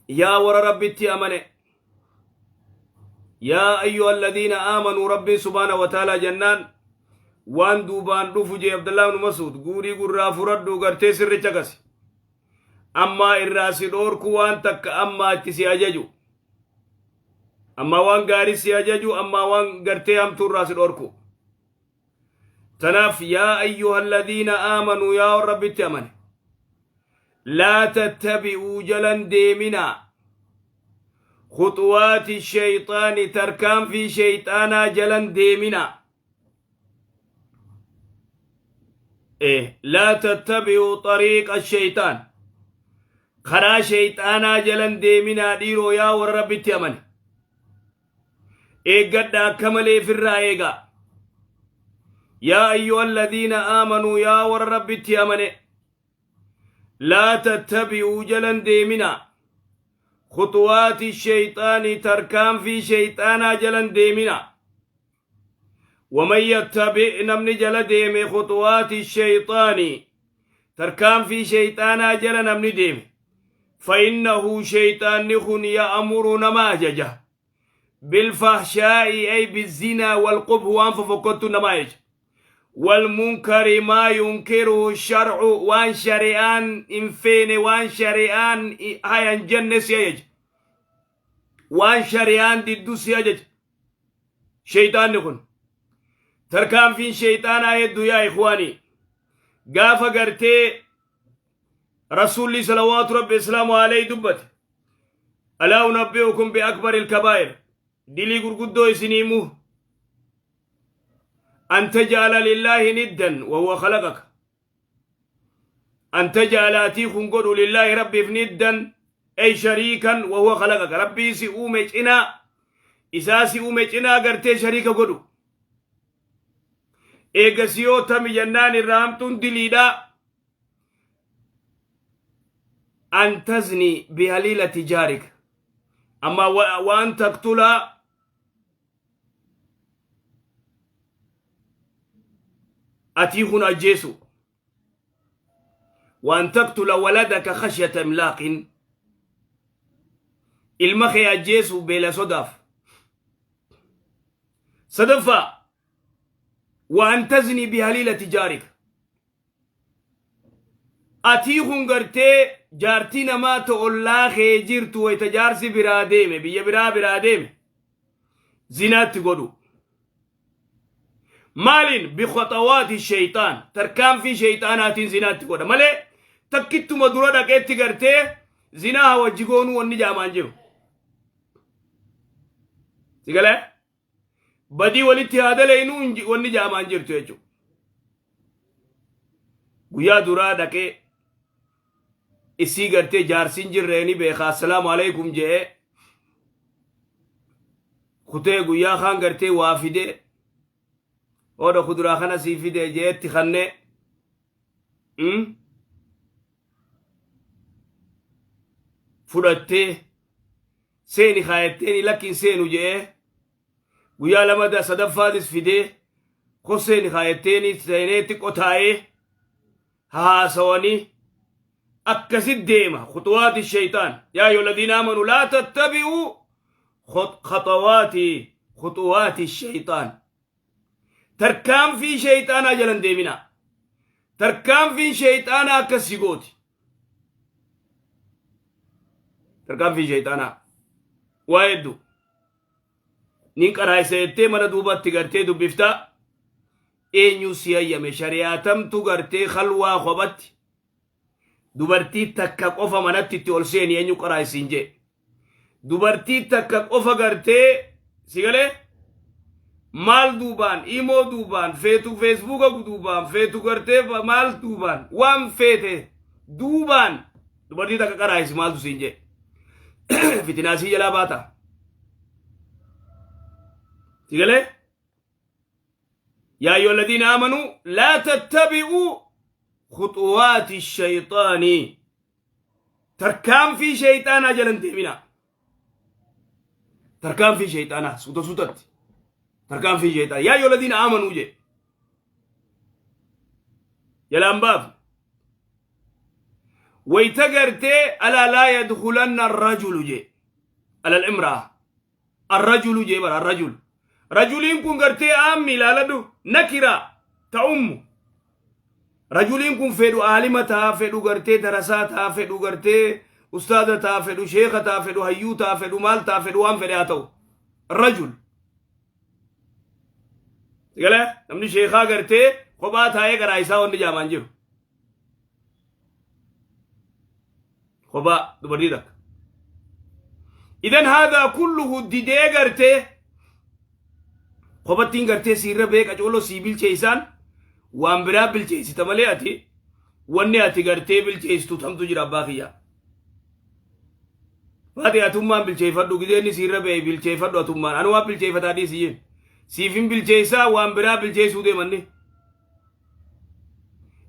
Yaa warra Rabbitti amane, yaa ayyuha alladhiina aamanuu, Rabbiin subhaana wa ta'aalaa jennaan waan duubaan dhufu jee Abdullah ibn Mas'ud, guurii gurraa furadhu gartee sirricha kasi ammaa irraa si dhoorku waan takka, ammaa itti si ajaju, ammaa waan gaarii si ajaju, ammaa waan gartee hamtuu irraa si dhoorku. Tanaaf yaa ayyuha alladhiina aamanuu, yaa warra Rabbitti amane, laa tattabi'uu, jalan deeminaa, khuxuwaati shayxaani, tarkaanfii shayxaanaa jalan deeminaa. Laa tattabi'uu xariiqa shayxaan, karaa shayxaanaa jalan deeminaa. Dhiiroo, yaa warra Rabbitti amane, eeggadha, akka malee firraa eegaa. Yaa ayyuha alladhiina aamanuu, yaa warra Rabbitti amane, laa tattabi'uu, jalan deeminaa, khuxuwaati shayxaani, tarkaanfii shayxaanaa jalan deeminaa. Waman yattabi', namni jala deeme, khuxuwaati shayxaani, tarkaanfii shayxaanaa jala namni deeme, فإنه shayxaanni kun يأمر, nama ajaja, بالفحشاء أي بالزنا والقبح, waan fofokkottu nama ajaja, والمنكر ما ينكره الشرع, waan shari'aan hin feene, waan shari'aan hayan jenne si ajaja, waan shari'aan diddu si ajaja shayxaanni kun. Tarkaanfiin shayxaanaa hedduu, yaa ikhwaanii. Gaafa gartee Rasuulli salawaatu Rabbi islaamu alayhi dubbate, ألا أنبئكم بأكبر الكبائر, dilii gurguddoo isinii mu, أن تجعل لله ندا وهو خلقك, أن تجعل, atii kun godhu, لله, Rabbiif, ندا أي شريكا وهو خلقك, Rabbii si uume cinaa, isaa si uume cinaa gartee shariika godhu. Eegas yoo tami jennaan irraa hamtuun diliidhaa, أن تزني بحليلة جارك, أما وأن تقتل atii kun ajjeesu, وأن تقتل ولدك خشية إملاق, ilma kee ajjeesu beela sodaaf. Sadaffaa, وأن تزني بحليلة جارك, atii kun gartee jaartii namaa ta ollaa kee jirtu wayta jaarsi biraa deeme, biyya biraa biraa deeme, zinaatti godhu. Maaliin? بخطوات الشيطان, tarkaanfii shayxaanaatiin zinaatti godha malee takkittuma dura dhaqeetti gartee zinaa wajji goonuu wanni jaamaan jiru. Sigalee badii walitti haa dalaynuu wanni jaamaan jirtu jechuudha. Guyyaa duraa dhaqee isii gartee jaarsiin jirreeni beekaa, السلام عليكم je'ee kutee, guyyaa kaan gartee waa fidee, oodha kuduraa kana sii fidee je'etti kannee fudhattee seeni kaayatteeni, lakkiin seenu je'ee, guyyaa lama sadaffaatis fidee koseeni kaayatteeni seenee xiqqoo taa'ee haasawanii akkasit deema. خطوات الشيطان. يا أيها الذين آمنوا لا تتبعوا خطوات الشيطان, tarkaanfii shayxaanaa jalan deeminaa. Tarkaanfiin shayxaanaa akkas si gooti. Tarkaanfiin shayxaanaa waa hedduu. Nin qaraayisa jettee mana duubatti gartee dubbiftaa. Eenyu si hayyame? Shari'aatamtu gartee khalwaa kophatti dubartii takka qofa manatti itti ol seeni eenyu qaraayisiin jee? Dubartii takka qofa gartee si galee maal duubaan, imoo duubaan feetu, Facebooka duubaan feetu, gartee maal duubaan, waan feete duubaan dubartii takka qaraayisi maaltu siin jee? Fitinaa sii jalaa baata. Si galee? يا أيها الذين آمنوا لا تتبعوا خطوات الشيطان, tarkaanfii shayxaanaa jalan deeminaa. Tarkaanfii shayxaanaa suuta suutatti, tarkaanfii shayxaanaa. يا أيها الذين آمنوا jee jalaan baaf. Wayta gartee alaa laa yadkulanna arrajulu jee alal imra'a arrajulu jee bara arrajulu rajuliin kun gartee aammi ilaaladhu nakira ta'ummu rajuliin kun fedhu aalima ta'a, fedhu gartee darasaa ta'a, fedhu gartee ustaaza ta'a, fedhu sheeka ta'a, fedhu hayyuu ta'a, fedhu maal ta'a, fedhu waan fedhe haa ta'u. Rajul galee namni sheekaa gartee kophaa taa'ee garaa isaa wanni jaamaan jiru kophaa dubartii takka. Idan haadhaa kulluhu didee gartee kophattiin gartee siirra beeka cooloo sii bilcheessaan waan biraa bilcheessita malee ati wanni ati gartee bilcheessitu tamtu jira abbaa kiyyaa. Faati, atummaan bilcheeffadhu. Gizeenni siirra ba'e bilcheeffadhu atummaan. Anu waan bilcheeffataa dhiisi jeen. Siif hin bilcheessaa, waan biraa bilcheessuu deemanni.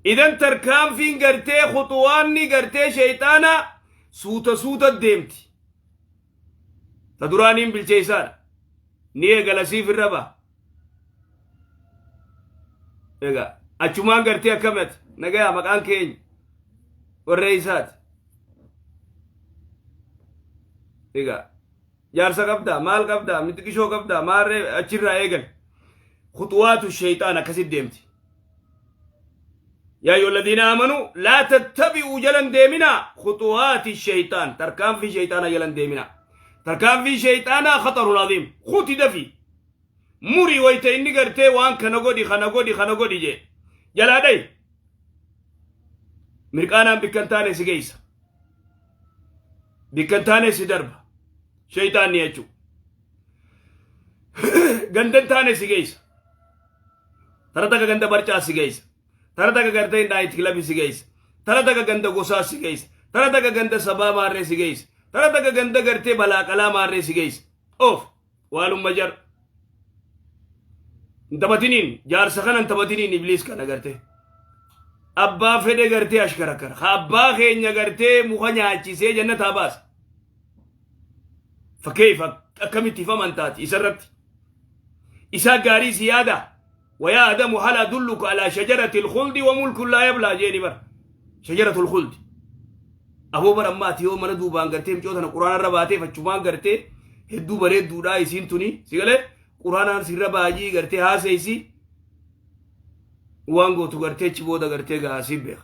Idan tarkaanfiin gartee khuxuwaanni gartee sheeyxaanaa suuta suuta deemti. Ta duraaniin bilcheessaadha. Ni eegala, siif irra ba'a. Egaa achumaan gartee akkamati nagayaa, maqaan keenya warra isaati. Egaa jaarsa qabdaa, maal qabdaa, mitiqishoo qabdaa, maarree achirraa eegal. Khuxuwaatu sheeyxaan akkasit deemti. Yaa ayyuha alladhiina aamanu laa tattabi'uu, jalan deeminaa, khuxuwaati sheeyxaan, tarkaanfii sheeyxaanaa jalan deeminaa. Tarkaanfii sheeyxaanaa khaxarun aziim. Kuti dafi. Murii wayta inni gartee waan kana godhi, kana godhi, kana godhi jee. Jalaa dhayi. Mirqaanaan bikka hin taane si geessa. Bikka hin taane si darba. Sheeyxaanni jechuudha. Ganda hin taane si geessa. Tara takka ganda barcaa si geessa. Tara takka gartee night clubii si geessa. Tara takka ganda gosaa si geessa. Tara takka ganda sabaa maarree si geessa. Tara takka ganda gartee balaaqalaa maarree si geessa. Of waalumma jar. Hin taphatiniin jaarsa kana, hin taphatiniin ibliis kana gartee. Abbaa fedhe gartee ashkarakkara. Ha abbaa keenya gartee muka nyaachisee jannataa baasa. Fakkeef akkamitti ifaman taati isarratti. Isaa gaarii si yaada. ويا آدم هل أدلك على شجرة الخلد وملك لا يبلى جيني بر شجرة الخلد aboo bara ammaa ati yoo mana duubaan gartee mucoo tana quraana irra baatee fachumaan gartee hedduu bareedduudha isiin tuni, si galee quraanaan sirra baay'ee gartee haaseessi waan gootu gartee achi booda gartee gahaa beeka.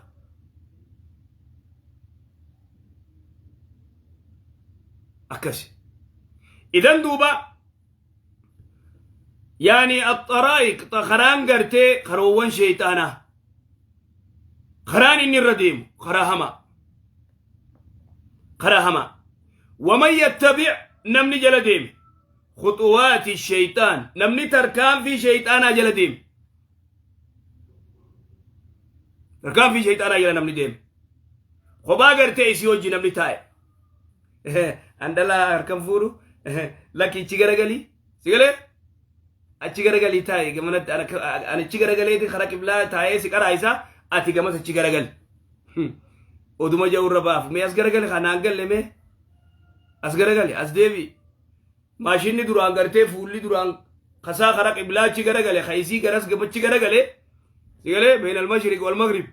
Akkasi. Idan duuba yaani axxaraa'iq, karaan gartee karoowwan sheeyxaanaa, karaan inni irra deemu karaa hamaa, karaa hamaa. Waman yattabic, namni jala deeme, khuxuwaati sheyxaan, namni tarkaanfii sheyxaanaa jala deeme, tarkaanfii sheyxaanaa jala namni deeme, kophaa gartee isii wajji namni taa'e, andalaa harkan fuudhu, lakki ichi garagalii, si galee achi garagalii taa'e, gamanatti ani achi garagaleeti kara qiblaa taa'ee si qaraa isaa, ati gamas achi garagali. Oduma ja'urra baaf mee as garagali, kanaan galle, mee as garagali, as deebi. Maashinni duraan gartee fuulli duraan kasaa kara qiblaa achi garagale, ka isii garas gamachi garagale, si galee بين المشرق والمغرب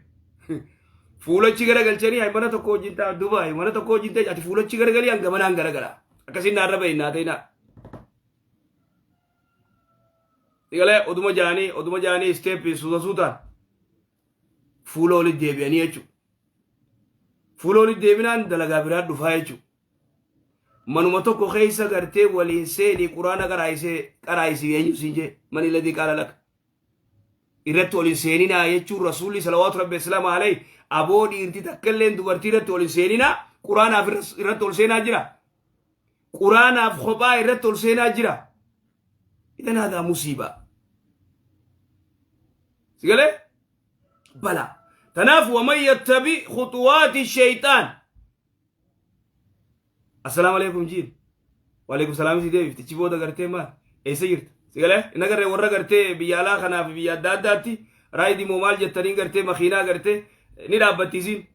fuulachi garagalchanii ay mana tokko wajjin ta'a Dubaay mana tokko wajjin ta'e, ati fuulachi garagalii, an gamanaan garagala, akkasiin naarra bahin naa ta'inaa. Sigalee oduma jaanii step suuta suutaan fuula walitti deebi'anii jechuudha. Fuula walitti deebinaan dalagaa biraa dhufaa jechuudha. Manuma tokko keessa gartee waliin seenii quraana qaraayisee qaraayisii eenyu siin jee من الذي قال لك irratti waliin seeninaa jechuun rasuulli صلوات ربي وسلامه عليه aboo dhiirti takka illeen dubartii irratti waliin seeninaa, quraanaaf irratti ol seenaa jira. Quraanaaf kophaa irratti ol seenaa jira. إذن هذا مصيبة. Sigalee bala. Tanaaf ومن يتبع خطوات الشيطان. السلام عليكم jiin. وعليكم السلام si deebifti. Achi booda gartee maal? Eessa jirta? Sigalee inni agarree warra gartee biyya alaa kanaa fi biyya adda addaatti raayidii moo maal jettaniin gartee makiinaa gartee ni dhaabbatti isiin.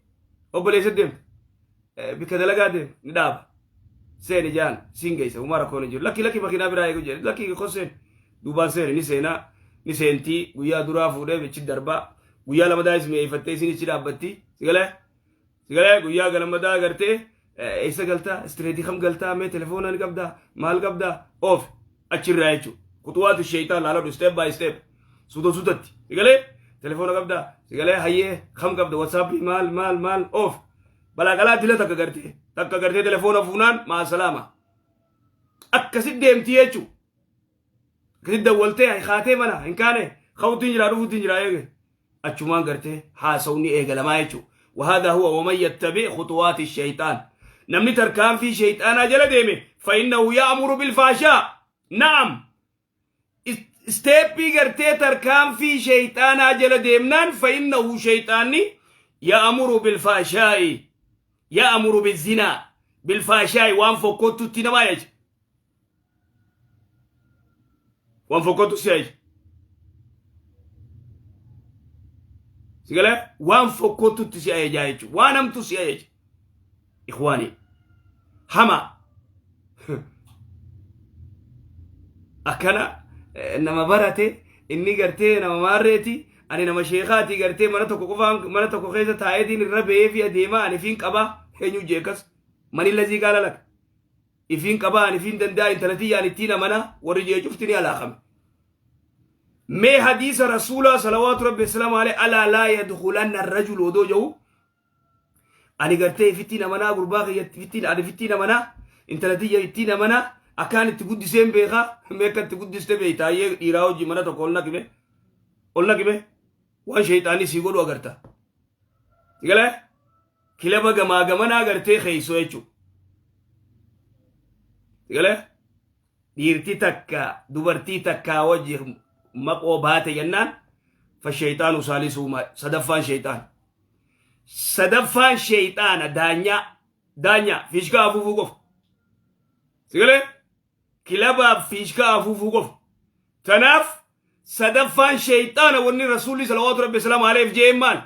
Obboleessa deemta. Bikka dalagaa deema ni dhaaba. Seeni jaan siin geessa, uumaa rakkoon hin jiru. Lakki lakki, makiinaa biraa eegu jedhe, lakki kos seen. Duubaan seeni, ni seenaa, ni seentii, guyyaa duraa fuudhee bichi darbaa, guyyaa lama daa'is mi'eeffattee isin ichi dhaabbatti, sigalee. Sigalee guyyaa galmadaa gartee eessa galtaa, istireetii kam galtaa, mee telefoona ni qabdaa, maal qabdaa, oof achirraa jechuudha. Kutuwaatu sheeytaan laaladhu step by step, suuta suutatti. Sigalee telefoona qabdaa, sigalee hayyee kam qabda, WhatsAppii maal maal maal, oof balaa qalaa dila takka gartee takka gartee telefoona fuunaan maasalaama. Akkasit deemtii jechuudha. Akkasit dawwaltee kaatee mana hin kaane, ka'uutti hin jiraa, dhufuutti hin jiraa eege. Achumaan gartee haasawni eegalamaa jechuudha. وهذا هو ومن يتبع خطوات الشيطان. Namni tarkaanfii shayxaanaa jala deeme فإنه يأمر بالفحشاء. نعم, steppii gartee tarkaanfii shayxaanaa jala deemnaan فإنه shayxaanni يأمر بالفحشاء، يأمر بالزنا، بالفحشاء, waan fokkottutti namaa jecha, waan fokkottu si jecha, sigalee waan fokkottutti si ajajaa jechuudha, waan hamtu si ajaja. Ikhwaani, hama akkana nama barate inni gartee nama maarreeti, ani nama sheekaati, gartee mana tokko qofaan mana tokko keessa taa'eetiin irra ba'ee fi adeemaa, ani fiin qabaa, eenyu jeekas mani lazii qaala laka ifiin qabaa, ani fiin danda'a, intala tiyyaan ittiin amanaa, warri jee cufti ni alaaqame. Mee hadiisa rasuulaa salawaatu rabbi salaamu alayhi, ألا لا يدخلن الرجل odoo jedhu, ani gartee ifittiin amanaa, gurbaa kiyya ifittiin, ani ifittiin amanaa, intala tiyya ittiin amanaa, akkaan itti guddiseen beekaa. Mee akka itti guddiste beektaa? Ayyee, dhiiraa hojii mana tokko ol naqime, ol naqime, waan sheexaanii sii godhu agarta. Sigalee kilaba gamaa gamanaa gartee keeysoo jechuudha. Sigalee dhiirti takka dubartii takkaa wajji maqoo baate jennaan فالشيطان ثالثهما, sadaffaan sheexaan, sadaffaan sheexaana. Daanyaa daanyaa fiishkaa afuufuu qofa. Sigalee kilabaaf fiishkaa afuufuu qofa. Tanaaf sadaffaan sheexaana. Wanni rasuulli صلوات ربي وسلامه عليه jeen maal?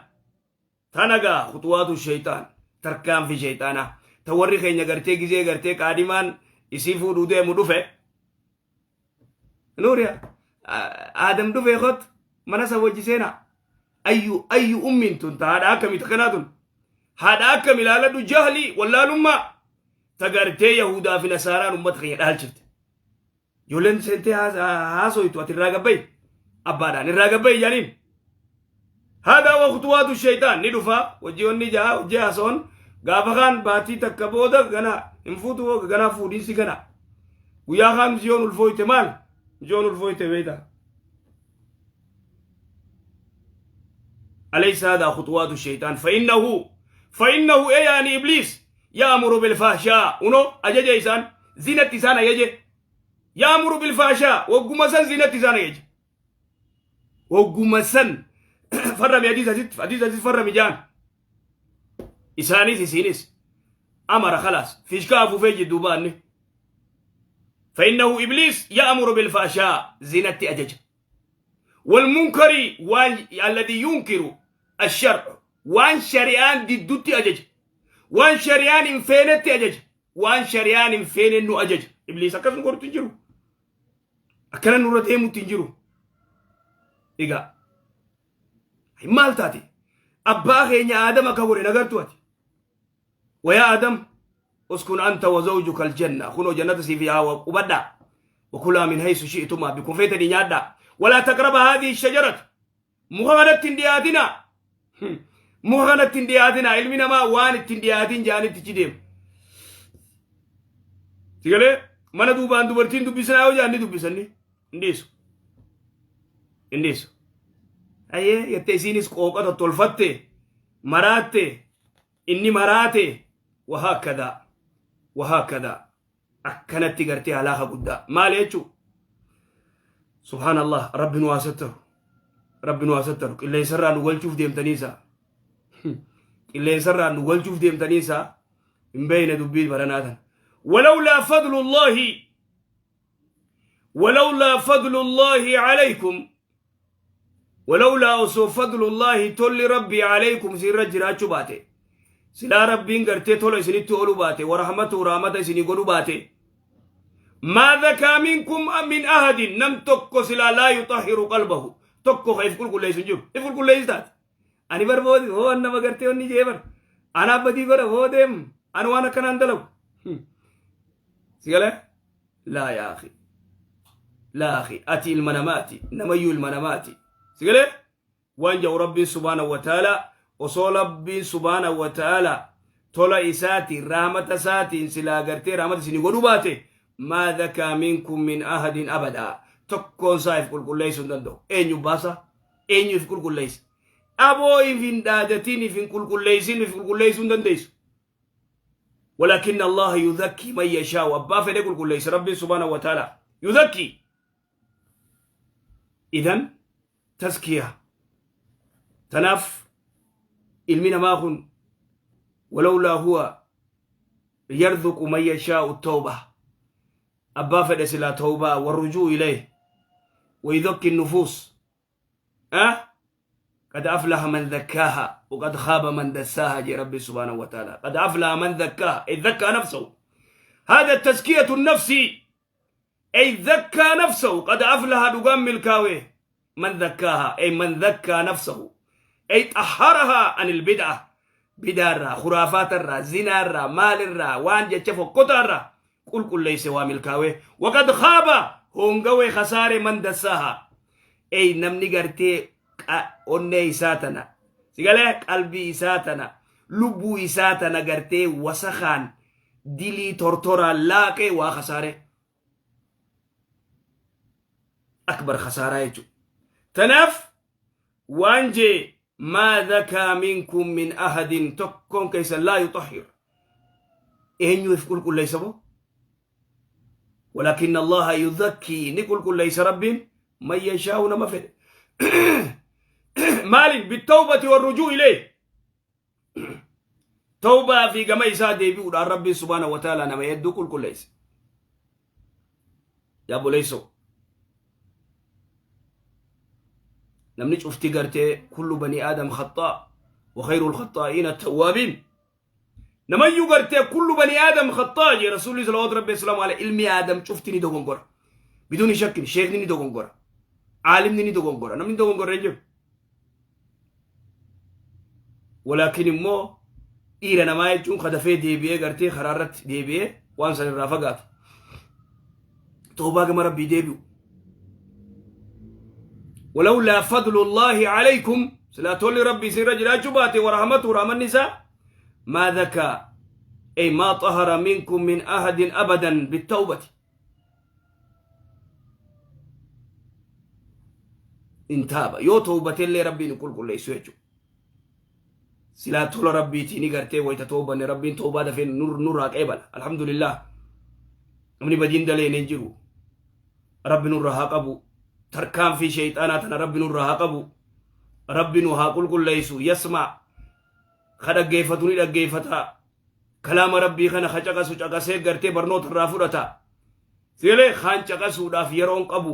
Tanagaa خطوات الشيطان, tarkaanfi sheexaanaa ta warri keenya gartee gizee gartee qaadimaan isii fuudhuu deemu dhufe, nuuriya aadam dhufe kot mana isa wajji seenaa. Ayyu ayyu ummiin tun ta haadha akkamii takkanaa tun, haadha akkam ilaaladhu, jahlii wallaalummaa ta gartee yahudaa fi nasaaraan ummata keenya dhaalchifte. Ijoolleen seentee haasoytu, ati irraa gabbayi, abbaadhaan irraa gabbayi jaaniin. هذا وخطوات الشيطان. Ni dhufa, hojii onni jaha hojii haasoon, gaafa kaan baatii takka booda gana hin fuutu, gana fuudhinsi gana guyyaa kaan mijiyoon ulfooyte. Maal mijiyoon ulfooyte beeyta? أليس هذا خطوات الشيطان؟ فإنه إيه؟ يعني إبليس يأمر بالفحشاء. ونو أجج إنسان زينة إنسان أجج يأمر بالفحشاء وقم سن زينة إنسان أجج وقم سن فرم حديث حديث حديث حديث فرم جان إسانيس إسينيس أمر خلاص فيش كافو في دوبان. فإنه إبليس يأمر بالفحشاء, زينة أجج, والمنكر الذي ينكر الشرع, waan shari'aan diddutti ajaja, waan shari'aan hin feenetti ajaja, waan shari'aan hin feene nu ajaja. Ibliis akkas nu godhutti hin jiru, akkana nurra deemutti hin jiru. Egaa maal taate? Abbaa keenya Aadam akka godhe nagartu ati. ويا آدم اسكن أنت وزوجك الجنة, kunoo jannata siif yaa qubadhaa, وكلا من حيث شئتما, bikkuma feetanii nyaadhaa, ولا تقربا هذه الشجرة, muka kanatti hin dhiyaatinaa, muka kanatti hin dhiyaatinaa. Ilmi namaa waan itti hin dhiyaatin jaanitti ichi deema. Sigalee mana duubaan dubartiin dubbisanaa yoo jaan ni dubbisanni, hin dhiisu, hin dhiisu. Ayyee jettee isiinis qooqa tottolfatte, maraatte, inni maraate. وهكذا وهكذا, akkanatti gartee halaaka guddaa maal jechuu? سبحان الله, rabbi nu haa rabbi nu haa sattaru. Qilleensarraa nu galchuuf deemtaniisa, qilleensarraa nu galchuuf deemtaniisa, hin beeyne dubbii baranaa tan. ولولا فضل الله ولولا فضل الله عليكم, ولولا osoo فضل الله tolli rabbii عليكم sirra jiraachuu baate, silaa rabbiin gartee tola isinitti olu baate, ورحمته rahmata isinii godhu baate, ما زكى منكم من أحد, nam tokko silaa لا يطهر قلبه, tokko ka if qulqulleessu hin jiru. If qulqulleessu taate ani barboodi hoo nama gartee onni jee bar Anaaf badii godha boo deem. Ani waan akkanaan dalagu. Si galee? Laa yaa akhi. Laa akhi. Ati ilma namaati. Namayyuu ilma namaati. Si galee? Waan jedhu Rabbiin subhaanahu wa ta'ala osoo Rabbiin subhaanahu wa ta'ala tola isaatiin rahmata isaatiin silaa gartee rahmata isinii godhuu baate maa zakaa minkum min ahadin abadaa tokkoon isaa if qulqulleessuu hin danda'u. Eenyu baasa? Eenyu if qulqulleessa? Aboo if hin dhaadatin if hin qulqulleessin if qulqulleessuu hin dandeessu. Walaakinna Allaha yuzakkii man yashaa'u abbaa fedhe qulqulleessa Rabbiin subhaanahu wa ta'ala yuzakkii. Idan taskiya tanaaf ilmi namaa kun walawlaa huwa yarzuqu man yashaa'u tawba abbaa fedhe silaa tawbaa warrujuu ilayh wayuzakki nufuus أه؟ قد أفلح من ذكاها وقد خاب من دساها جي ربي سبحانه وتعالى قد أفلح من ذكاها أي ذكى نفسه هذا التزكية النفسي أي ذكى نفسه قد أفلح دقام ملكاوي من ذكاها أي من ذكى نفسه أي طهرها عن البدعة بدعة خرافات الرا زنا الرا مال الرا وان جتشفو قطر قل كل ليس واملكاوي وقد خاب هونغوي خسارة من دساها أي نمني غرتي onnee isaa tana sigalee qalbii isaa tana lubbuu isaa tana gartee wasakaan dilii tortoraan laaqee waa kasaare akbar khasaaraa jechuudha. Tanaaf waan jee maa zakaa minkum min ahadin tokkoon keessan laa yuxahhir eenyu if qulqulleessa moo ولكن الله يذكي نقول كل ليس رب من يشاء نما فد مال بالتوبة والرجوع إليه توبة في كما إساء ديبي ربي سبحانه وتعالى نما يدو كل كل ليس يا بوليسو namni cufti gartee kullu bani aadam khaxaa wa khayru lkhaxaa'iina attawaabiin namayyuu gartee kullu bani aadam khaxaa jee rasuulli salawaatu rabbi wasalaamu alayhi ilmi aadam cufti ni dogongora biduuni shakkin sheekni ni dogongora caalimni ni dogongora namni dogongora hin jiru walaakin immoo dhiira namaa jechuun ka dafee deebi'ee gartee karaa irratti deebi'ee waan san irraa fagaatu toobaa gama rabbii deebi'u ولولا فضل الله عليكم silaa tolli rabbii isin irra jiraachuu baate ورحمته rahmanni isaa ما زكى أي ما طهر منكم من أحد أبدا بالتوبة إن تاب yoo tawbatellee rabbiin qulqulleessu jechuudha. Silaa tola rabbiitiin gartee wayita toobanne rabbiin toobaa dafee nurraa qeebala. Alhamdulillah. Namni badiin daleen hin jiru. Rabbi nurra haa qabu. Tarkaanfii sheeyxaanaa tana rabbi nurra haa qabu. Rabbi nu haa qulqulleessu. Yasma. Ka dhaggeeffatu ni dhaggeeffata. Kalaama rabbii kana ka caqasu caqasee gartee barnoota irraa fudhata. Sigalee kaan caqasuudhaaf yeroon qabu.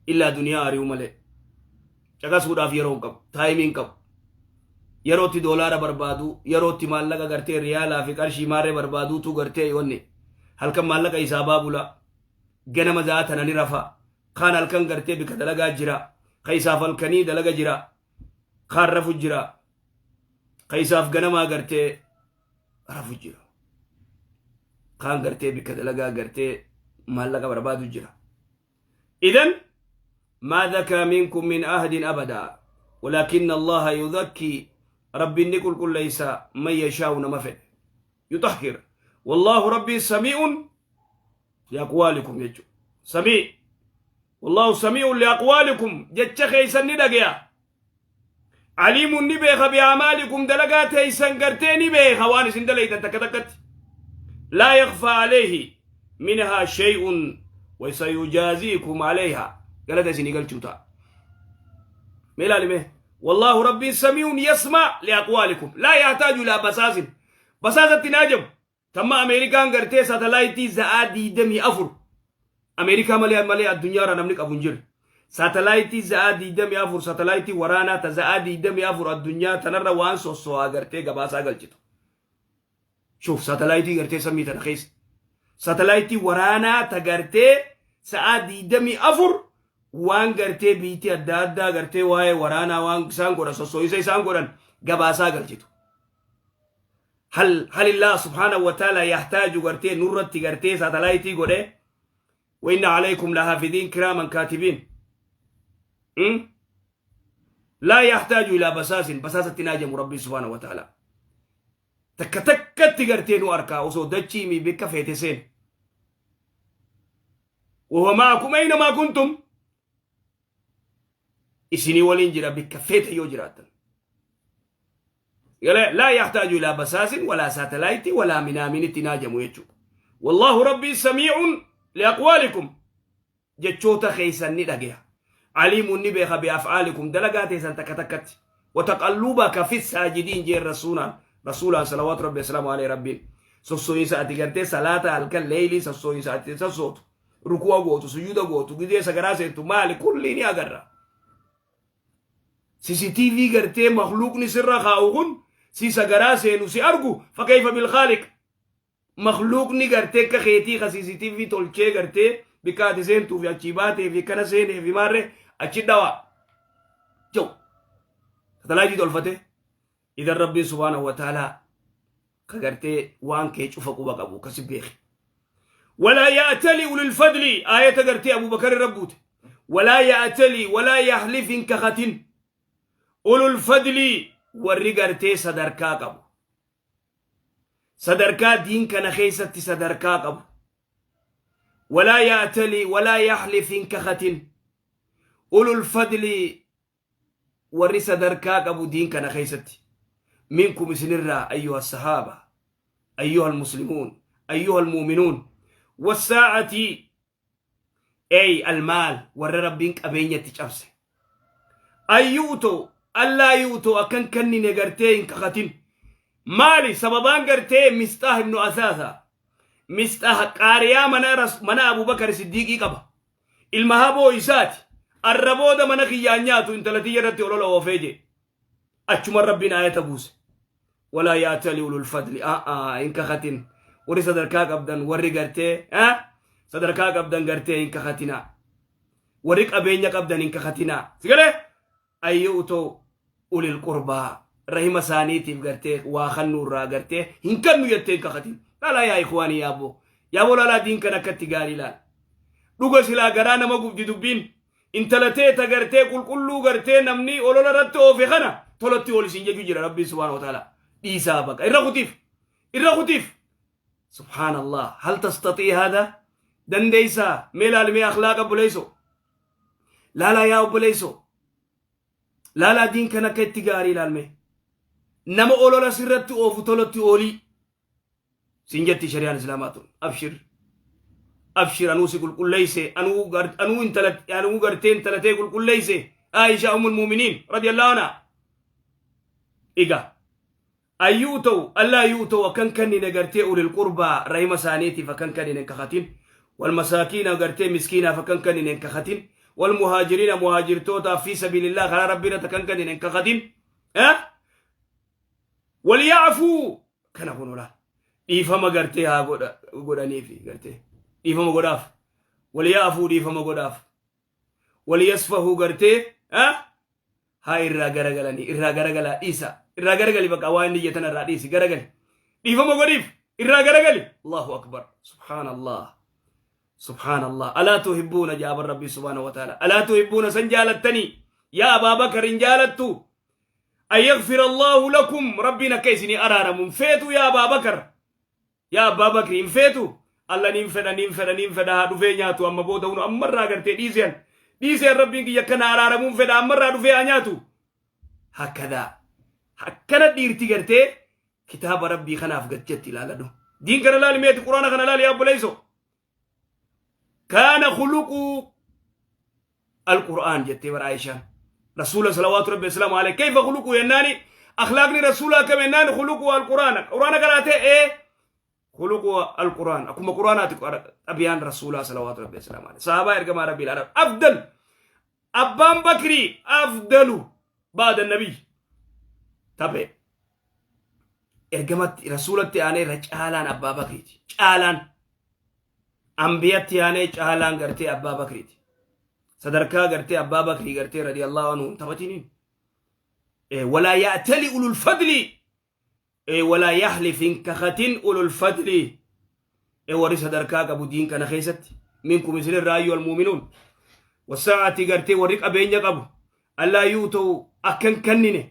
Illaa duniyaa ari'u malee. Caqasuudhaaf yeroon qabu. Timeiin qabu. Yerootti doolaara barbaadu, yerootti maallaqa gartee riyaalaa fi qarshii maarree barbaaduutu gartee wanni. Halkan maallaqa isaa baabula. Ganama za'a tana ni rafa. Kaan halkan gartee bika dalagaa jira. Ka isaaf halkanii dalaga jira. Kaan rafu jira. Ka isaaf ganamaa gartee rafu jira. Kaan gartee bika dalagaa gartee maallaqa barbaadu jira. إذن ما ذكى منكم من أحد أبدا ولكن الله يذكي ربي نقول كل ليس من يشاء نمفد يطهر والله ربي سميع لأقوالكم يجو سميع والله سميع لأقوالكم jecha keessan ni dhagaya عليم ni beeka بأعمالكم dalagaa teeysan gartee ni beeka waan isin dalaytan takka takkatti لا يخفى عليه منها شيء وسيجازيكم عليها galata isinii galchuu ta'a mee ilaalime والله ربي سميع يسمع لأقوالكم لا يحتاج إلى بساس basaasatti naajamu tamma Ameerikaan gartee saatalaayitii za'aa 24 Ameerikaa malee malee addunyaarraa namni qabu hin jiru. Saatalaayitii za'aa 24 saatalaayitii waraanaa ta za'aa 24 addunyaa tanarra waan sosso'aa gartee gabaasaa galchitu. Shuuf saatalaayitii gartee samii tana keessa. Saatalaayitii waraanaa ta gartee sa'aa 24 waan gartee biitii adda addaa gartee waa'ee waraanaa waan isaan godhan sosso'isa isaan godhan gabaasaa galchitu. Hal halillaa subhaanahu wa ta'ala yahtaaju gartee nurratti gartee saatalaayitii godhe? Wa inna alaykum lahaafidiin kiraaman kaatibiin. Laa yahtaaju ilaa basaasin, basaasatti naajamu Rabbiin subhaanahu wa ta'ala. Takka takkatti gartee nu arkaa osoo dachii mi bikka feete seen. Wahuwa ma'akum aynamaa kuntum, isinii waliin jira bikka feete yoo jiraattan. Galee laa yahtaaju ilaa basaasin walaa saatalaayitii walaa minaaminitti naajamu jechuudha. Wallaahu Rabbii samii'un liaqwaalikum, jechoota keessan ni dhageha. Aliimuun ni beeka bi af'aalikum, dalagaa teessan takka takkatti. Wataqalluubaka fi saajidiin jeen rasuulaan rasuulaan salawaatu Rabbi asalaamu alayhi. Rabbiin sossooyinsa ati gartee salaata halkan leeylii sossooyinsa ati sossootu, ruku'a gootu, sujuuda gootu, gizee sagaraa seentu, maali kulli ni agarra. CCTV gartee makluuqni sirra kaa'u kun si sagaraa seenu si argu, fakayfa bilkhaaliq? Makluuqni gartee akka keetii ka CCTV tolchee gartee bikka ati seentuu fi achii baatee fi kana seenee fi maarree achi dhawa. Jau. Satalaayitii tolfate. Idan Rabbiin subhaanahu wa ta'aalaa ka gartee waan kee cufa quba qabu kasi beeki. Walaa ya'tali ulil fadli, aayata gartee Abubakar irra buute. Walaa ya'tali walaa yahlif, hin kakatin. Ulul fadli, warri gartee sadarkaa qabu. Sadarkaa diin kana keessatti sadarkaa qabu. Walaa ya'tali walaa yahlif, hin kakatin. Ulul fadli, warri sadarkaa qabu diin kana keessatti. Minkum, isinirraa, ayyuha sahaaba, ayyuha almuslimuun, ayyuha almu'minuun. Wassaa'ati, ey almaal, warra Rabbiin qabeenyatti cabse. Ayyuuto allaa yuuto akkan kennine gartee hin kakatin. Maali sababaan gartee Misxaah ibnu Asaasa? Misxaah qaariyaa mana Abubakar Siddiiqii qaba. Ilma haboo isaati. Arra booda mana kiyyaan nyaatu, intala tiyya irratti olola oofee jee. Achuma Rabbiin aayata buuse. Walaa yaatali ulul fadli, aa hin kakatin. Warri sadarkaa qabdan, warri gartee sadarkaa qabdan gartee hin kakatinaa. Warri qabeenya qabdan hin kakatinaa. Sigalee ayyuutoo ulil qurbaa, rahima isaaniitiif gartee waa kannuurraa gartee hin kannu jettee hin kakatin. Laalaa yaa ikhwaanii, yaaboo. Yaaboo laalaa, diin kan akkatti gaarii laala. Dhuga silaa garaa nama gubdi dubbiin. Intala teeta gartee qulqulluu gartee namni olola irratti oofe kana tolatti ol isin jechuu jira Rabbiin subhaanahu wa ta'ala. Dhiisaa baqa. Irra kutiif. Irra kutiif. Subhaanallah. Hal tastaxii haadha? Dandeessaa? Mee laali, mee akhlaaqa obboleessoo. Laalaa yaa obboleessoo. Laalaa diin kan akka itti gaarii ilaalme. Nama olola sirratti oofu tolatti oolii. Sin jetti shari'aan islaamaa tun. Abshir. Abshir, anuu si qulqulleeyse, anuu intala, anuu gartee intalatee qulqulleeyse. Aisha ummul mu'miniin radiyallahu anha. Egaa ayyuu ta'u allaa yuu ta'u akkan kennine gartee ulil qurbaa, rahima isaaniitiif akkan kennine hin kakatin. Wal masaakiina, gartee miskiinaaf akkan kennine hin kakatin. Wal muhaajiriina, muhaajirtootaaf fi sabiilillah, karaa Rabbii irratti akkan kennine hin kakatin. Wal yaafuu, kana kun olaal dhiifama gartee haa godhaniifi, gartee dhiifama godhaaf. Wal yaafuu, dhiifama godhaaf. Wal yasfahuu, gartee haa irraa garagalanii, irraa garagalaa, dhiisa, irraa garagali, bakka waan inni jettan irraa dhiisi, garagali, dhiifama godhiif, irraa garagali. Allahu akbar, subhaanallah, subhaanallah. Alaa tuhibbuuna jaaban Rabbii subhaanahu wa ta'ala, alaa tuhibbuuna, san jaalattanii yaa Abaa Bakar? Hin jaalattu an yaghfira Allahu lakum, Rabbiin akka isinii araaramu hin feetu yaa Abaa Bakar, yaa Abbaa Bakri? Hin feetu? Alla niin fedha, niin fedha, niin fedha. Haa dhufee nyaatu amma booda hunu, ammarraa gartee dhiisean, dhiisean. Rabbiin kiyya akkana araaramuun fedha, ammarraa dhufee haa nyaatu. Hakkadaa akkana dhiirti gartee kitaaba Rabbii kanaaf gajjatti ilaaladhu. Diin kana laali, meeti Quraana kana laali yaa obboleeyso. Kaana khuluquu alqur'aan jettee bara Aishaan. Rasuula salawaatu Rabbi asalaamu alayhi kayfa khuluquu jennaani, akhlaaqni rasuula akkam jennaani, khuluquu alqur'aana. Qur'aana qaraatee ee khuluquu alqur'aan, akkuma qur'aanaati xabiyaan rasuulaa salawaatu Rabbi asalaamu alayhi. Sahabaa ergamaa Rabbii ilaalan afdal, abbaan Bakrii afdalu baada nabiy taphee ergamatti rasuulatti aanee irra caalaan Abbaa Bakriiti. Caalaan ambiyatti aanee caalaan gartee Abbaa Bakriiti. Sadarkaa gartee Abbaa Bakrii gartee radiyallahu anhu hin taphatiniin. Walaa ya'tali ulul fadli. Walaa yahlif hin kakatin ulul fadli warri sadarkaa qabu diin kana keessatti minkum isinirraa ayyuhal muuminuun wasaa'ati gartee warri qabeenya qabu allaa yuuta'u akka hin kennine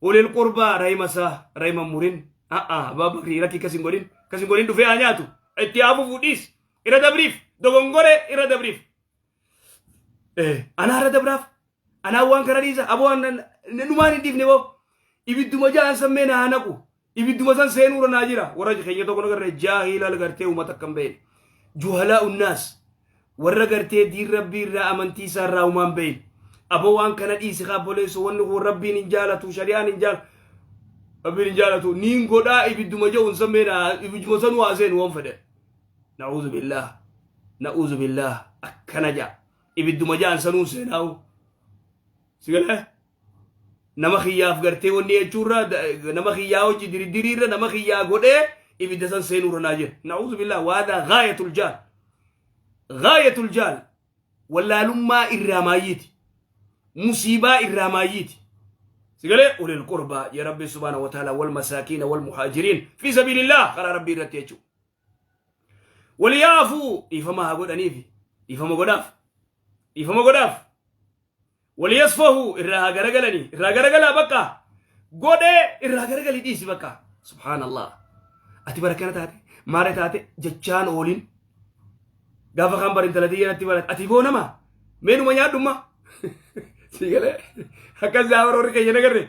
ulil qurbaa rahima isaa rahima murin a'a abbaa bakrii rakki kas hin godhin kas hin godhin dhufee haa nyaatu itti haa fufu dhiis irra dabriif dogongore irra dabriif Anaa irra dabraaf anaa waan kana dhiisa aboo numaan hin dhiifne boo ibidduma ja'an sammee naa naqu ibidduma san seenuura naa jira warra keenya tokko nagarre jaahila gartee uummata akkam ba'e juhalaa unnaas warra gartee diin rabbii irraa amantii isaa irraa uumaan ba'e aboo waan kana dhiisi kaa obboleessoo wanni kun rabbiin hin jaalatu shari'aan hin jaalatu rabbiin hin jaalatu niin godhaa ibidduma ja'uun sammee naa ibidduma sanuu haa seenu waan fedhe Na'uuzu billaah. Na'uuzu billaah. Akkana ja'a. Ibidduma ja'an sanuu seenaa'u. Si galee? Nama kiyyaaf gartee wanni jechuurra nama kiyyaa hojii diriddiriirra nama kiyyaa godhee ibidda san seenuurra naa jira. Na'uuzu billaah. Waadaa gaayatul jaal. Gaayatul jaal. Wallaalummaa irraa maayyiiti. Musiibaa irraa maayyiiti. Sigalee ulil qurbaa ya Rabbi subhaanahu wa ta'ala wal masaakiina wal muhaajiriin fi sabiilillah karaa Rabbii irratti jechuudha. Waliyaafuu dhiifama haa godhaniifi dhiifama godhaaf dhiifama godhaaf waliyasfahu irraa haa garagalanii irraa garagalaa bakka godhee irraa garagalii dhiisi bakka subhaanallah ati bara kana taate maara taate jechaan oolin gaafa kaan bara intala tiyya natti barate ati boo nama meenuma nyaadhumma si galee akkas gaafa warri keenya nagarre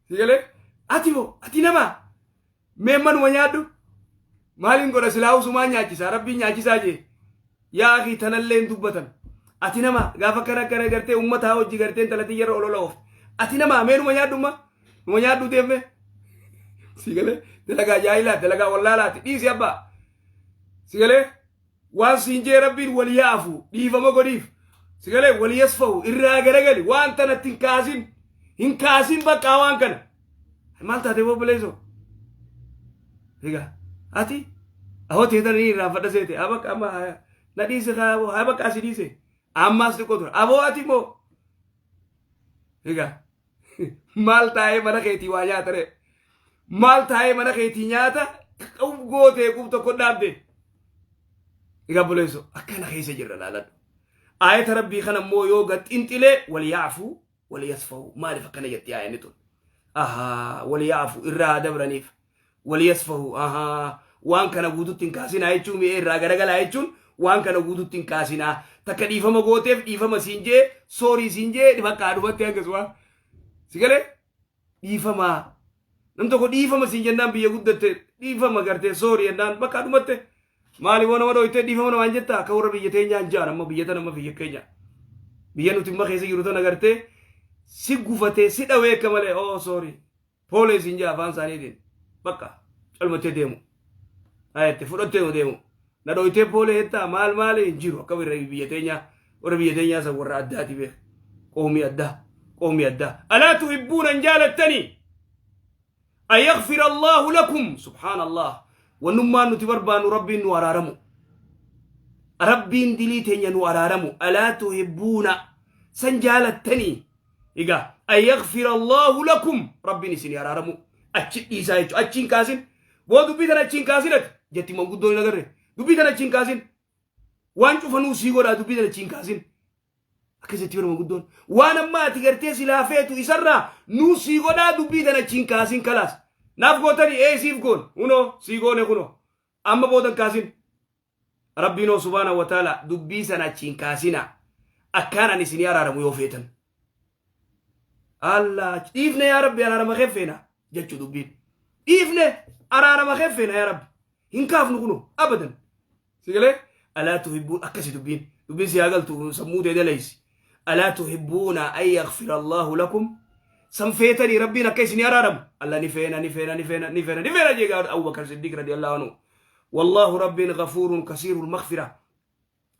si galee ati boo ati nama Mee manuma nyaadhu. Maaliin godha silaa usumaa nyaachisaa rabbiin nyaachisaa jee. Yaa akii tanallee hin dubbatan. Ati nama gaafa akkana akkana gartee uummataa hojii gartee intala tiyyarra olola oofte. Ati nama mee numa nyaadhu ma. Numa nyaadhu deemne. Si galee dalagaa jaahilaa dalagaa wallaalaati dhiisi abbaa. Si galee waan siin jee rabbiin wal yaafu dhiifama godhiif. Si galee wal yasfahu irraa garagali waan tanatti hin kaasin hin kaasin baqqaa waan kana. Maal taate obboleessoo? Egaa ati ahoo teetan ni irraanfadha seete haa bakka amma na dhiise haa bakka asi dhiise ammaas xiqqoo tura aboo ati immoo egaa maal taa'ee mana keetii waa nyaata ree maal taa'ee mana keetii nyaata qub gootee qub tokko dhaabde egaa obboleessoo akkana keessa jirra laaladhu aayata rabbii kana immoo yoo gad xinxilee wal yaafuu waliyasfahu maaliif akkana jetti aayanni tun ahaa waliyaafu irraa haa dabraniif waliyasfahu ahaa waan kana guututti hin kaasinaa jechuun mi'ee irraa garagalaa jechuun waan kana guututti hin kaasinaa takka dhiifama gooteef dhiifama siin jee soorii siin jee bakka dhumatti hangasuma si galee dhiifamaa nam tokko dhiifama siin jennaan biyya guddatte dhiifama gartee soorii jennaan bakka dhumatte maali waan nama dhoytee dhiifama namaan jetta akka warra biyya teenyaa hin jaan amma biyya tana amma biyya keenya biyya nuti amma keessa jiru tana gartee si gufatee si dhawee akka malee oo soorii poolee siin jaa afaan isaaniitiin bakka calmattee deemu ayette fudhattee deemu na dhoytee poolee jettaa maal maali hin jiru akka warra biyya teenyaa warra biyya teenyaa san warra addaati beek qoomii addaa qoomii addaa alaa tuhibbuuna hin jaalattanii an yaghfira Allaahu lakum subhaanallah wannummaan nuti barbaannu rabbiin nu araaramu rabbiin dilii teenya nu araaramu alaa tuhibbuuna san jaalattanii egaa an yaghfira Allaahu lakum rabbiin isinii araaramu achi dhiisaa jechuudha achi hin kaasin boo dubbii tana achi hin kaasin ati jetti manguddoon hin agarre dubbii tana achi hin kaasin waan cufanuu sii godhaa dubbii tana achi hin kaasin Akkasitti yeroo guddoon waan amma ati gartee silaa feetu isarraa nuu sii godhaa dubbii tana achi hin kaasin kalaas. Naaf gootani ee siif goon hunoo sii goone kunoo amma booda hin kaasin. Rabbiin hoo subhaana wa ta'ala dubbii sana achi hin kaasina akkaan ani isinii araaramu yoo feetan. Allah dhiifne yaa Rabbi araarama kee feena jechuu dubbiin. Dhiifne araarama kee feena yaa Rabbi hin kaafnu kunoo abadan. Si galee? Alaa tuhibbuun akkasi dubbiin. Dubbiin si haa galtu sammuu tee dalaysi. Alaa tuhibbuuna an yaghfira Allahu lakum. San feetanii Rabbiin akka isinii araaramu. Allah ni feena ni feena ni feena ni feena ni feena jee gaafata Abu Bakar Siddiq radiyallahu anhu. Wallahu Rabbiin ghafuurun kasiirul maghfira.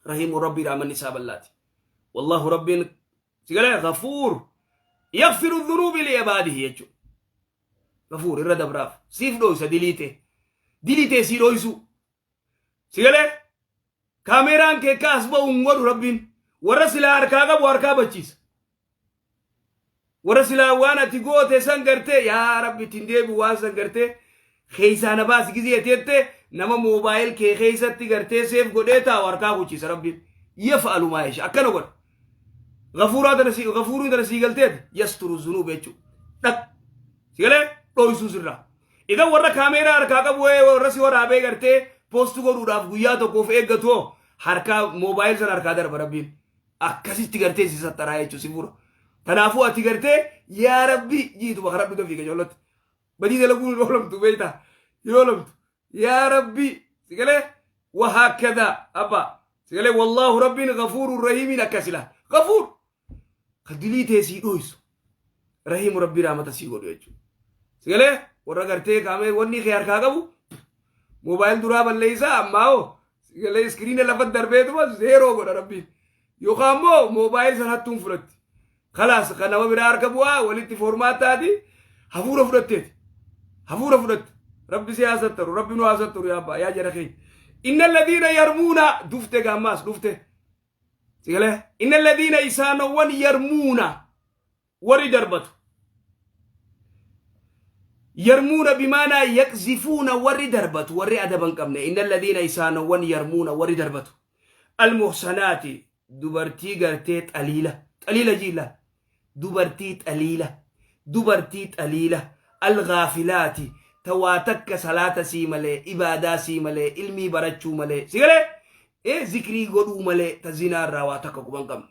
Rahiimu Rabbii rahmanni isaa bal'aati. Wallahu Rabbiin si galee ghafuur yaghfiru dhunuubi li ibaadihi jechuudha. Ghafuur irra dabraaf siif dhooysa dilii tee. Dilii tee sii dhooysuu. Si galee? Kaameeraan kee akka as ba'u hin godhu rabbiin. Warra silaa harkaa qabu harkaa bachiisa. Warra silaa waan ati goote san gartee yaa Rabbi ittiin deebi'u waan san gartee keessaa na baasi gizee ati jette nama moobaayil kee keessatti gartee seef godhee taa'u harkaa kuchisa Rabbiin. Yaf'alu maa yasha akkana godha. Gafuuraa tana si gafuuruun tana sii galteeti yasturu zunuub jechuudha. Dhaq si galee dhoysuu sirraa. Idan warra kaameeraa harkaa qabu warra si waraabee gartee poost godhuudhaaf guyyaa tokkoof eeggatu hoo harkaa moobaayil sana harkaa darba Rabbiin. Akkasitti gartee si sattaraa jechuun si fura. Kanaafuu ati gartee yaa Rabbi jiituma karaa dhuga fiiga ijoollatti. Badii dalaguun hin oolamtu beektaa? Hin oolamtu. Yaa Rabbi si galee wahaakkadaa abbaa si galee wallaahu Rabbiin gafuurun rahiimiin akkasi laa. Gafuur ka dilii tee sii dhoysu. Rahiimu Rabbii raamata sii godhu jechuudha. Si galee warra gartee kaamee wanni kee harkaa qabu moobaayil duraa balleessaa ammaa hoo si galee iskiriina lafa darbeetuma zeeroo godha Rabbiin. Yookaan immoo moobaayil san hattuun fudhatti. Kalaas kan nama biraa harka bu'aa walitti foormaattaati hafuura fudhatteeti. Hafuura fudhatte. Rabbi si haa sattaru, Rabbi nu haa sattaru yaa abbaa, yaa jara keenya. Inna alladhiina yarmuuna dufte gaammaas dhufte. Si galee inna alladhiina isaanowwan yarmuuna warri darbatu. Yarmuuna bimaanaa yaqzifuuna warri darbatu warri adaba hin qabne inna alladhiina isaanowwan yarmuuna warri darbatu. Almuhsanaati dubartii gartee xaliila xaliila jiila dubartii xaliila dubartii xaliila alghaafilaati ta waa takka salaata sii malee ibaadaa sii malee ilmii barachuu malee si galee ee zikrii godhuu malee ta zinaa irraa waa takka quban qabne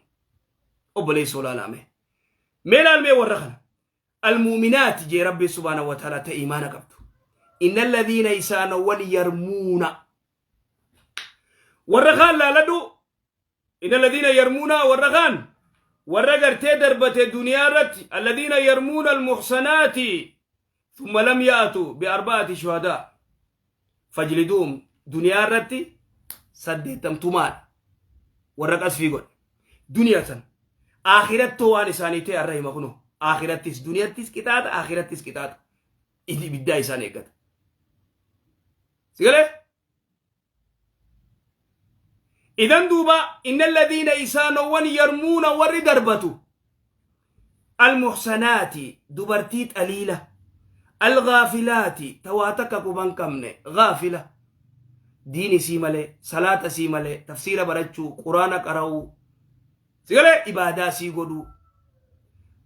obboleessoo laalaa mee mee laal mee warra kana almuuminaati jee rabbi subhaanahu wa ta'ala ta imaana qabdu inna alladhiina isaanowwan yarmuuna warra kaan laaladhu inna alladhiina yarmuuna warra kaan warra gartee darbate duniyaa irratti alladhiina yarmuuna almuhsanaati thumma lam ya'atu biarba'ati shuhadaa fajliduhum duniyaa irratti saddeettamtumaadha warra qasfii godhe duniyaa san aakirattoo waan isaanii ta'e arra hima kunoo aakirattis duniyattis qixaaxa aakirattis qixaaxa ibiddaa isaan eeggata si galee idan duuba inna alladhiina isaanowwan yarmuuna warri darbatu almuhsanaati dubartii xaliila alghaafilaati ta waa takka quban qabne ghaafila diin isii malee salaata isii malee tafsiira barachuu quraana qara'uu si galee ibaadaa sii godhuu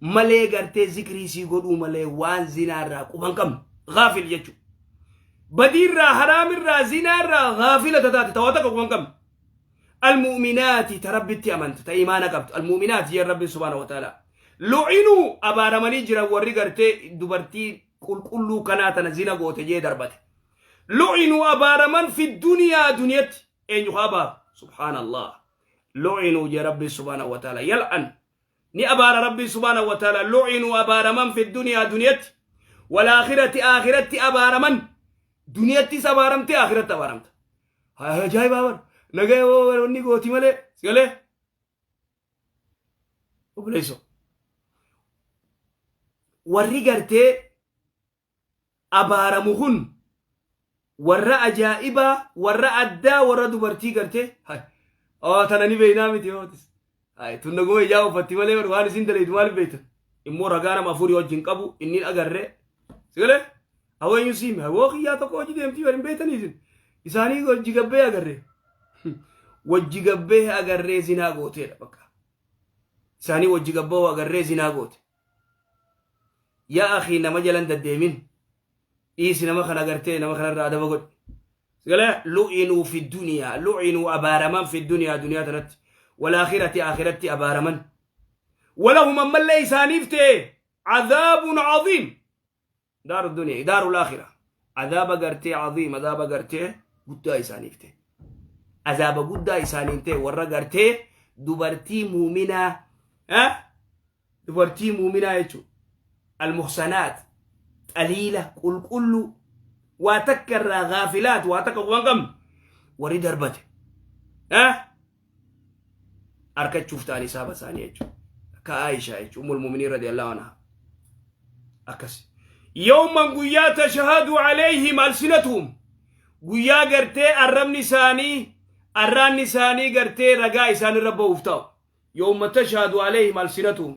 malee gartee zikrii sii godhuu malee waan zinaa irraa quban qabne gaafil jechuudha. Badiirraa haraamirraa zinaarraa gaafila tataate ta waa takka quban qabne. Almu'minaati ta rabbitti amante ta imaana qabdu almu'minaati jeen rabbiin subhaanahu wa ta'ala. Lu'inuu abaaramanii jiran warri gartee dubartii qulqulluu kanaa tana zina goote jee darbate. Lu'inuu abaaraman fi duniyaa duniyatti eenyu haa abaaru subhaanallah. Lu'inuu jee rabbiin subhaanahu wa ta'ala yal'an ni abaara rabbiin subhaanahu wa ta'ala lu'inuu abaaraman fi duniyaa duniyatti walaakhirati aakiratti abaaraman duniyattis abaaramte aakiratti abaaramta. Ajaa'ibaa bara nagaya wanni gooti malee sigalee obboleessoo warri gartee abaaramu kun warra ajaa'ibaa warra addaa warra dubartii gartee hay oo tana ni beeynaa miti yootis hay tun naguma ijaa uffatti malee waan isin dalaydu maaliif beeytan immoo ragaa nama afurii wajjin qabu inni hin agarre sigalee hawwa eenyu siime hawwa kiyyaa tokko hojii deemtii bari hin beeytanii isin isaanii wajji gabbee agarre wajji gabbee agarree zinaa gooteedha bakka isaanii wajji gabboo agarree zinaa goote Yaa akhii nama jalan daddeemin dhiisi nama kana gartee nama kanarraa adaba godhi. Sigala lu'inuu fi duniyaa lu'inuu abaaraman fi duniyaa duniyaa tanatti walaakhirati akhiratti abaaraman. Walahum ammallee isaaniif ta'e cadaabun cadiim daaru duniyaa daaru laakhira adaaba gartee cadiim adaaba gartee guddaa isaaniif ta'e. Azaaba guddaa isaaniin ta'e warra gartee dubartii muuminaa Dubartii muuminaa jechuun almuhsanaat xaliila qulqulluu waa takka irraa gaafilaat waa takka quban qabne warri darbate arkachuuf ta'an hisaaba isaanii jechuudha. Akka Aayishaa jechuudha ummul muuminiin radiyallahu anhaa akkas. Yawman guyyaa tashahadu alayhim alsinatuhum guyyaa gartee arrabni isaanii arraanni isaanii gartee ragaa isaan irra ba'uuf ta'u. Yawma tashhadu alayhim alsinatuhum.